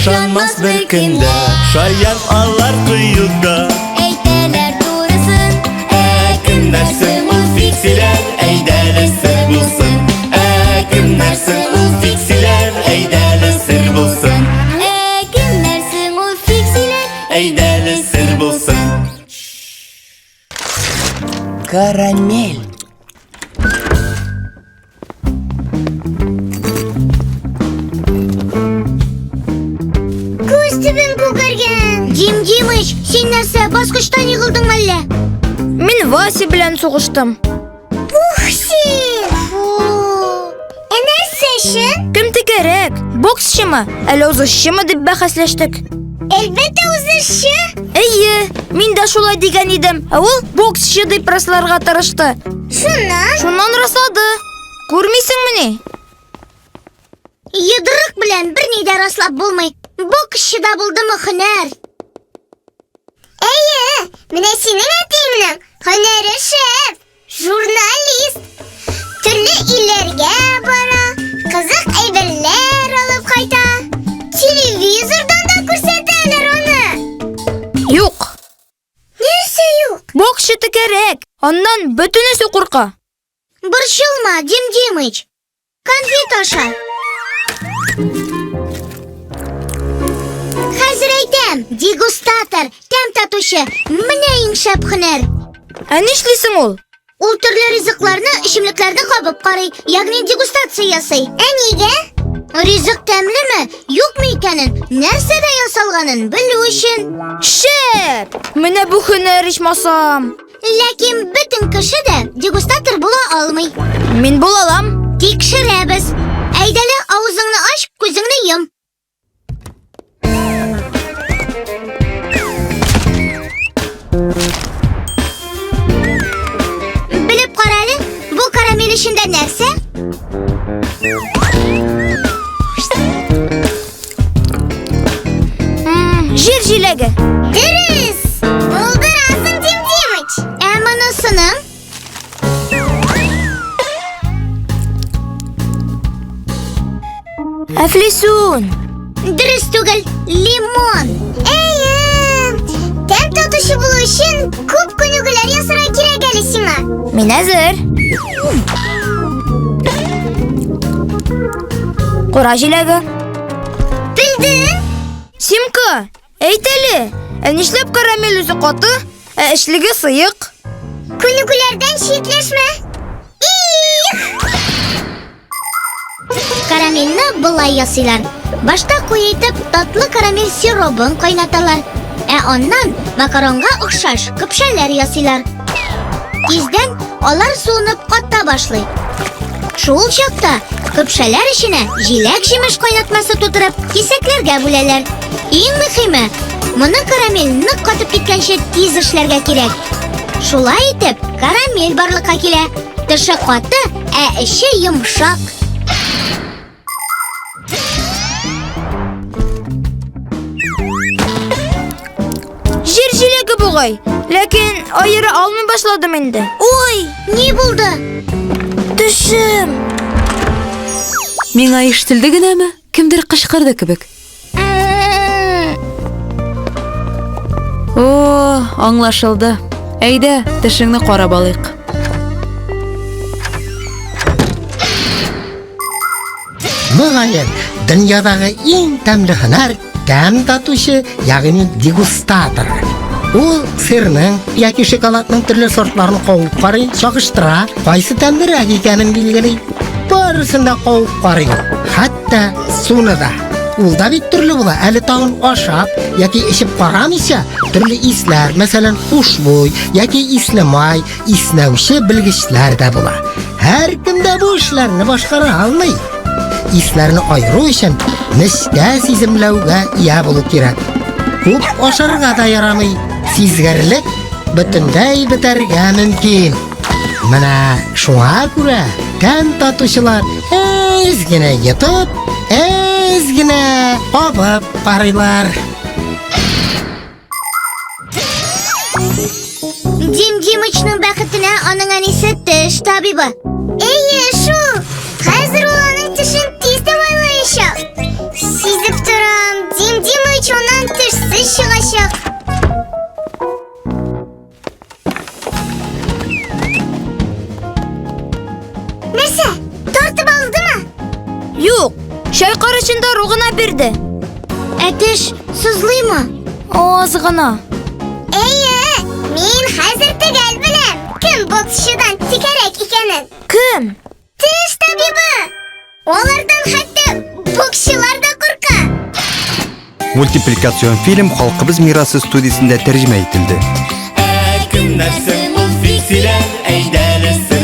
Ышанмас бер кем дә. Шаян алар кыю да. Әйтәләр турысын. Ә кемнәр соң ул фиксиләр? Әйдәле сер булсын. Ә кемнәр соң ул фиксиләр? Әйдәле сер булсын. Ә кемнәр соң ул фиксиләр? Әйдәле сер булсын. Карамель. Күз төбең күгәргән. Дим Димыч, син нәрсә, баскычтан егылдың әллә? Мин Вася белән сугыштым. Ух син! Фу. Ә нәрсә өчен? Кем текәрәк, боксчымы, әллә узышчымы дип бәхәсләштек. Әлбәттә, узышчы. Әйе, мин дә шулай дигән идем, ә ул боксчы дип расларга тырышты. Шуннан? Шуннан раслады. Күрмисеңмени? Йодрык белән берни дә раслап булмый. Боксчы да булдымы һөнәр? Әйе, менә синең әтиеңнең һөнәре шәп. Журналист. Төрле илләргә бара, кызык әйберләр алып кайта. Телевизордан да күрсәтәләр аны. Юк. Нәрсә юк? Боксчы текәрәк. Аннан бөтенесе курка. Борчылма, Дим Димыч. Конфет аша. Хәзер әйтәм, дегустатор, тәм татучы, менә иң шәп һөнәр. Ә нишлисең ул? Ул төрле ризыкларны, эчемлекләрне кабып карый, ягъни дегустация ясый. Ә нигә? Ризык тәмлеме, юкмы икәнен, нәрсәдә ясалганын белү өчен. Шәп! Менә бу һөнәр ичмасам. Ләкин бөтен кеше дә дегустатор була алмый. Мин була алам. Тикшерәбез. Әйдәле, авызыңны ач, күзеңне йом. Белеп кара әле, бу карамель эчендә нәрсә? Җир җиләге. Дөрес! Булдырасың, Дим Димыч! Ә монысының? Әфлисун. Дөрес түгел, лимон. Әйе! Тәм татучы булу өчен күп күнегүләр ясарга кирәк әле сиңа. Мин әзер. Кура җиләге. Белдең? Симка, әйт әле, ә нишләп карамель үзе каты, ә эчлеге сыек? Күнегүләрдән читләшмә. Их! Карамельне болай ясыйлар. Башта куе итеп татлы карамель сиробын кайнаталар, ә аннан макаронга охшаш көпшәләр ясыйлар. Тиздән алар суынып ката башлый. Шул чакта көпшәләр эченә җиләк-җимеш кайнатмасы тутырып, кисәкләргә бүләләр. Иң мөхиме, моны карамель нык катып киткәнче тиз эшләргә кирәк. Шулай итеп, карамель барлыкка килә. Тышы каты, ә эче йомшак. Җир җиләге бугай, ләкин аера алмый башладым инде. Ой, ни булды? Төшем. Миңа ишетелде генәме? Кемдер кычкырды кебек. О, аңлашылды. Әйдә, тешеңне карап алыйк. Мөгаен, дөньядагы иң тәмле һөнәр тәм татучы, ягъни дегустатор. Ул сырның яки шоколадның төрле сортларын кабып карый, чагыштыра, кайсы тәмлерәк икәнен билгели. Барысын да кабып карый ул, хәтта суны да. Ул да бит төрле була, әле тагын ашап яки эчеп карамыйча, төрле исләр, мәсәлән, хушбуй яки исле май, Иснәүче белгечләр дә була. Һәркем дә бу эшләрне башкара алмый. Исләрне аеру өчен нечкә сиземләүгә ия булу кирәк. Күп ашарга да ярамый. Сизгерлек бөтенләй бетәргә мөмкин. Менә шуңа күрә тәм татучылар әз генә йотып, әз генә кабып карыйлар. Дим Димычның бәхетенә аның әнисе теш табибы. Әйе, шул. Хәзер ул аның тешен тиз дәвалаячак. Сизеп торам, Дим Чайкар өчен дару гына бирде. Ә теш сызлыймы? Аз гына. Әйе, мин хәзер төгәл беләм, кем боксчыдан тикәрәк икәнен. Кем? Теш табибы! Алардан хәтта боксчылар да курка. Мультипликацион фильм Халкыбыз мирасы студиясендә тәрҗемә ителде. Ә кемнәр соң ул фиксиләр? Әйдәле.